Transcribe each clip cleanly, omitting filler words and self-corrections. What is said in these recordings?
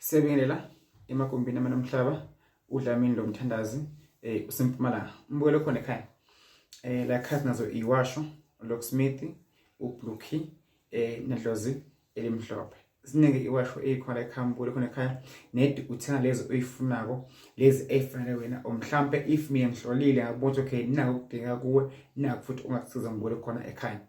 Siyabingelela emagumbini amane omhlaba uDlamini lo mthandazi usempumalanga. Umbukelo khona ekhaya. La ekhaya nazo iwasho, locksmith, ublue key nedlozi elimhlophe. Ziningi iwasho ezikhona ekhaya umbukelo khona ekhaya. Nedi uthenga lezi oyifunako, lezi ezifanele wena or mhlampe if mina ngihlolile ngabona ukuthi okay naku okudingeka kuwe, naku futhi ongakusiza umbukelo khona ekhaya.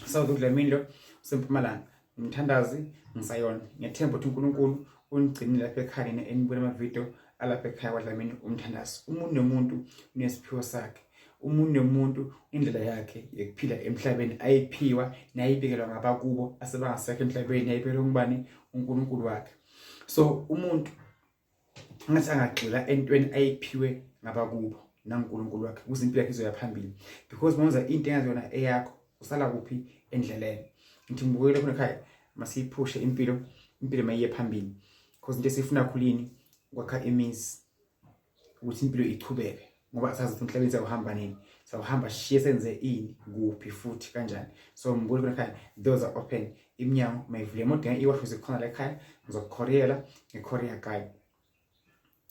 South uDlamini lo usempumalanga ngimthandazi ngisayona ngiyethemba ukuthi uNkulunkulu unigcinile lapha ekhaya nina enibona amavidiyo alapha ekhaya kwaDlamini umthandazi. Umuntu nomuntu unesiphiwo sakhe, umuntu nomuntu indlela yakhe yokuphila emhlabeni ayiphiwa nayibikelwa ngabakubo asebangasekho emhlabeni, yayibikelwa ngubani? uNkulunkulu wakhe. So umuntu ngathi angagxila entweni ayiphiwe ngabakubo nanguNkulunkulu wakhe ukuze impilo yakhe izoya phambili, because mawuza into engazona eyakho usala kuphi endleleni. Ngithi ngibukele khona ekhaya, masiyiphushe impilo, impilo mayiye phambili, because into esifuna khulini ukwakha imizi ukuthi impilo ichubeke, ngoba sazi ukuthi emhlabeni siyawuhamba nini, siyawuhamba sishiye senze ini kuphi futhi kanjani. So ngibukele khona ekhaya, doors are open, iminyango mayivule. Uma udinga iwasho zikhona la ekhaya, ngizokukhoriyela nge-courier guy,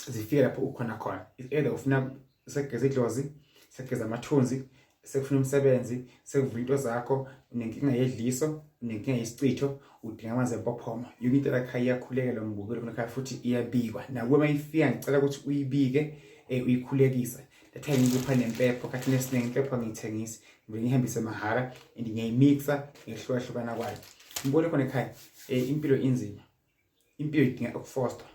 zifike lapho ukhona khona. Either ufuna sekugeza idlozi, sekugeza amathunzi, sekufuna umsebenzi, sekuvula into zakho, unenkinga yedliso, unenkinga yesichitho, udinga amanzi empophoma, yonke into lakhaya iyakhulekela mbukelo khona ekhaya futhi iyabikwa. Nakuwe uma ifika ngicela ukuthi uyibike, uyikhulekise. That's why ngikupha nempepho. Khathini esiningi impepho angiyithengisi, ngivele ngihambise mahhala and ngiyayimixa ngehlukahlukana kwayo. Ngibone khona ekhaya, impilo inzima, impilo idinga ukufostwa,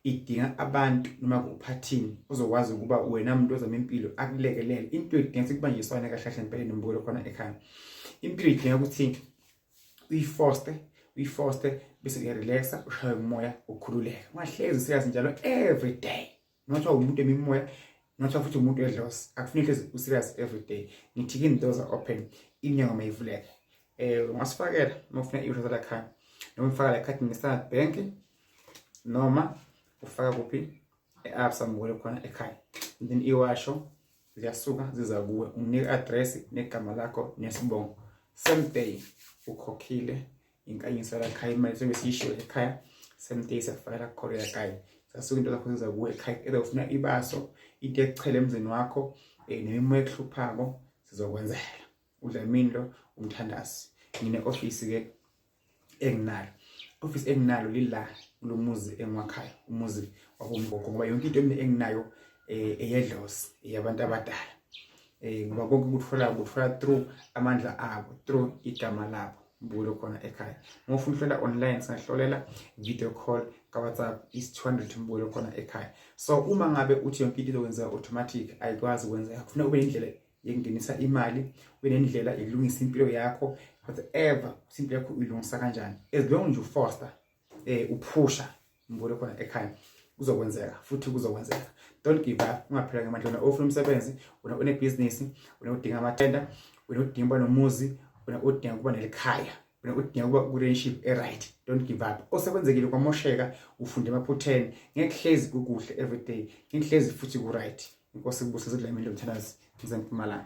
idinga abantu noma kuphathini ozokwazi ukuba wena muntu ozama impilo akulekelele. Impilo idinga ukuthi kubanjiswane kahle kahle empeleni mbukelo khona ekhaya. Impilo idinga ukuthi uyifoste, uyifoste bese uyarelaxa, ushaye umoya, ukhululeke, ungahlezi serious njalo every day. Nothiwa umuntu emimoya, nothiwa futhi umuntu wedlozi, akufuneki hlezi userious every day. Ngithi kini doors are open, iminyango mayivuleke. Ungasifakela uma ufuna iwasho lakhaya, noma ufaka la ekhadini le-Standard Bank, noma ufaka kuphi e-Absa mbukele khona ekhaya, and then iwasho ziyasuka ziza kuwe, unginike i-address negama lakho nesibongo, same day ukhokhile inkanyiso lakhaya, imali sobe siyishiwe ekhaya, same day siyakufakela courier guy, sasuka into zakho ziza kuwe ekhaya. Either ufuna ibaso, into ekuchela emzini wakho, nemimoya ekuhluphako, sizokwenzela. uDlamini lo umthandazi. Ngine office ke enginalo, office enginalo lila kulo muzi engiwakhayo, umuzi wabomgogo, ngoba yonke into mina enginayo eyedlozi, eyabantu abadala, ngoba konke ukuthola ukuthola through amandla abo, through igama labo mbulo khona ekhaya. Uma ufuna ukuhlola online, singahlolela video call ka WhatsApp, is 200 mbulo khona ekhaya. So uma ngabe uthi yonke into izokwenzeka automatic, ayikwazi ukwenzeka. Kufuna ube indlela yokungenisa imali, ube nendlela yokulungisa impilo yakho, whatever impilo yakho uyilungisa kanjani, as long nje ufoster, uphusha mbulo khona ekhaya, kuzokwenzeka futhi kuzokwenzeka. Don't give up, ungaphela ngamandla. Wena ofuna umsebenzi, wena unebhizinisi, wena udinga amathenda, wena udinga ukuba nomuzi, wena udinga ukuba nelikhaya, wena udinga ukuba ku-relationship e-right, don't give up. Osekwenzekile kwamosheka, ufunde emaphutheni. Ngeke hlezi kukuhle every day, ngeke hlezi futhi ku-right. Inkosi kubusise. Kudlamini lomthandazi, ngisempumalanga.